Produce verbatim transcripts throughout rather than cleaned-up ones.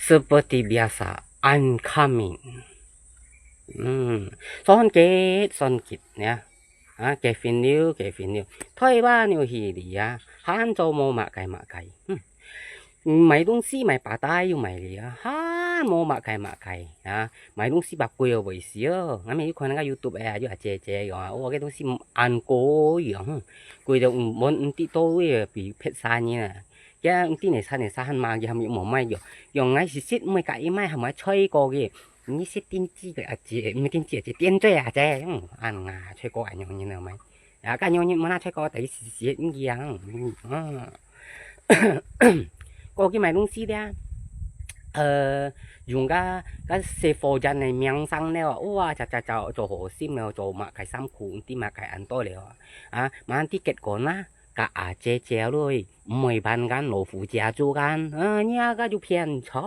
seperti biasa, I'm coming. 嗯，算結，算結呢。啊，結婚了，結婚了。台灣有去哩啊，還做無麼个麼个。嗯，買東西買把帶又買哩啊，還無麼个麼个啊，買東西把貴哦，會死哦。俺們有看那個YouTube啊，有啊姐姐有啊，哇，該東西恁貴樣，貴到毋，毋知到位啊，比別儕人啊。 佢毋知呢，三呢，三還嘛，佢還無賣藥。用𠊎食食，毋會介意買，還無菜過个。你食電子个啊姐，毋係電子啊姐，電嘴啊姐，嗯，恁啊，菜過恁樣人啊買。啊，該樣人無拿菜過，但係食食毋一樣，嗯，啊。過去買東西咧，呃，用个，个細貨人个名聲咧，哇，早早早做好心了，做麼个衫褲，毋知麼个恁多了，啊，慢啲結果呢？ 甲阿姐姐咯，毋會辦間老虎家族間，啊，你啊，該就騙出，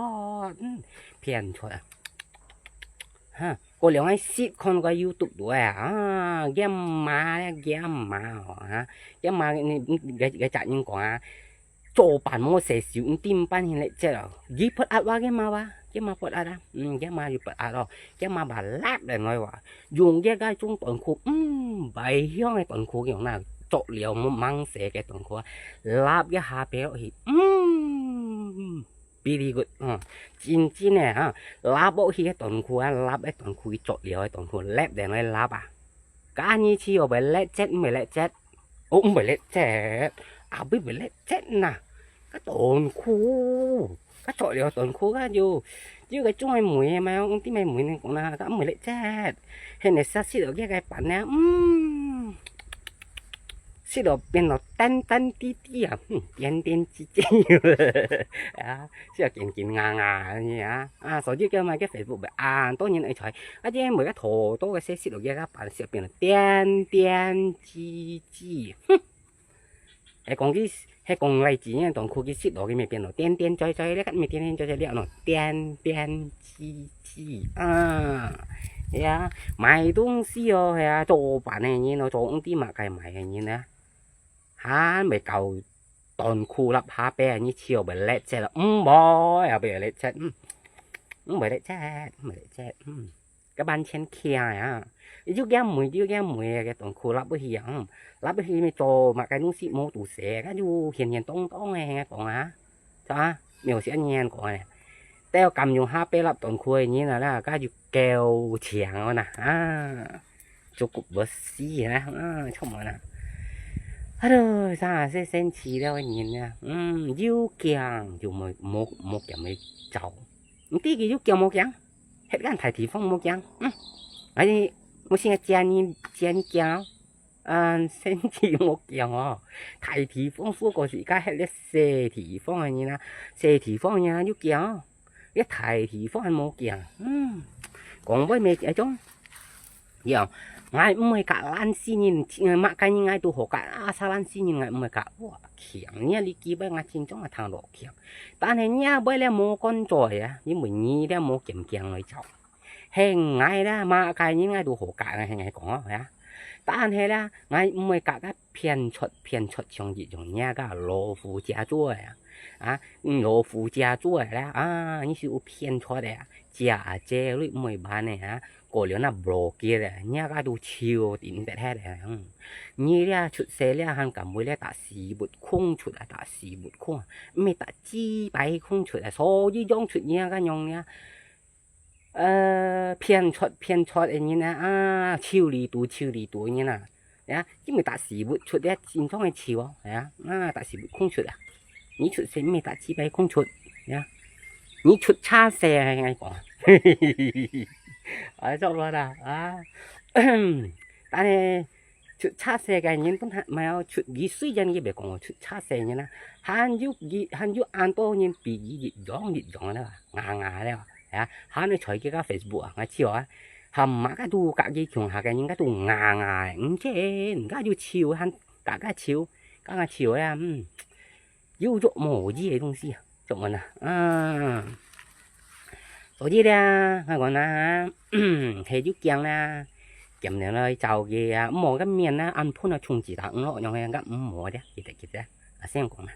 嗯，騙出啊。哈，過兩个識看个YouTube度啊，啊，佢媽，佢媽哦，哈，佢媽，你，你，佢，佢責任講啊，做飯無洗手，毋知毋辦現在這哦，佢不壓哇，佢媽哇，佢媽不壓啊，嗯，佢媽就不壓咯，佢媽把辣人來哇。 用這个種短褲，嗯，白香个短褲樣啦，著了毋吂洗个短褲啊，揇个下背落去，嗯，very good，嗯，真真个哈，揇落去个短褲啊，揇个短褲，著了个短褲，揇等來揇啊，該你試哦，會lecet毋會lecet？哦，毋會lecet，阿會會lecet呐，个短褲。 該著了短褲該就，就該種个味嘛，用啲咩味呢講啦，該毋會lecet，現在食食落去个飯呢，嗯，食落變到淡淡滴滴啊，嗯，甜甜滋滋啊，食到緊緊牙牙个啊，啊，所以叫嘛，叫Facebook啊，當然愛菜，啊，這味个土豆个食食落去个飯，食變到甜甜滋滋，哼。 係講佢，係講來自呢，當佢食落去乜變到甜甜嘴嘴咧，該乜甜甜嘴嘴了喏，甜甜滋滋啊。呀，買東西哦，係啊，做飯个人哦，做毋知麼个買个人啊，還袂夠當佢立下背，你試哦，會lecet咯，毋會，也會lecet，嗯，毋會lecet，毋會lecet，嗯。 个萬千慶啊！又驚霉，又驚霉个，當佢揇落去啊，嗯，揇落去乜做麼个東西無肚洗，該就鹹鹹當當个，講啊，係啊，沒有些人講个，都要敢用下背揇當佢个人啊啦，該就夠強哦呐，啊，cukup bersih啊，啊，充滿啊。Aduh，生啊，這生氣了个人啊，嗯，又驚就無，無，無敢去走，毋知佢又驚無驚。 歇間大地方無驚，嗯，哎，𠊎先借你，借你驚哦，啊，先至無驚哦。大地方，不過係該歇咧細地方个人啊，細地方个人啊，有驚哦，這大地方還無驚，嗯，講話乜一種，呀，𠊎毋會甲爛死人，麼个人𠊎都好甲，啊，啥爛死人𠊎毋會甲，哇，強，你啊，你基本𠊎真正啊，聽落強。 但係若尾咧無管做啊，因為你咧無堅強來做。係𠊎咧，麼个人𠊎都好教，𠊎係𠊎講哦，係啊。但係咧，𠊎毋會教个騙出騙出像一種若个老虎家族个啊，啊，嗯，老虎家族个咧，啊，你係有騙出个啊，姐啊姐你毋會辦个啊。 過了那無結咧，若个都笑頂得忒咧。嗯，你咧出世咧，還敢會咧搭屎朏空出啊，搭屎朏空啊，毋係搭雞排空出啊，所以養出若个樣咧，呃，騙出騙出个人啊，啊，笑裡肚笑裡肚个人啊，呀，因為搭屎朏出咧，真正个笑哦，呀，啊，搭屎朏空出啊，你出世毋係搭雞排空出，呀，你出差世啊，應該講。 啊，做乜啦？啊，但係出差世个人本來，毋係哦，出幾歲人佢別講哦，出差世人啊，還有佢，還有恁多人比佢一樣一樣啦，牙牙了，啊，還愛在佢个Facebook啊，𠊎知哦啊，還麼个都甲佢共下个人，該都牙牙，毋知，人家就笑，還甲个笑，甲个笑呀，嗯。 有足無意个東西啊，做麼个啊？啊，所以咧，𠊎講啦，係有驚啦，驚了來找佢啊，毋好个面啊，暗噴啊，衝自打五六樣个，毋好个，記得記得，啊，先講啦。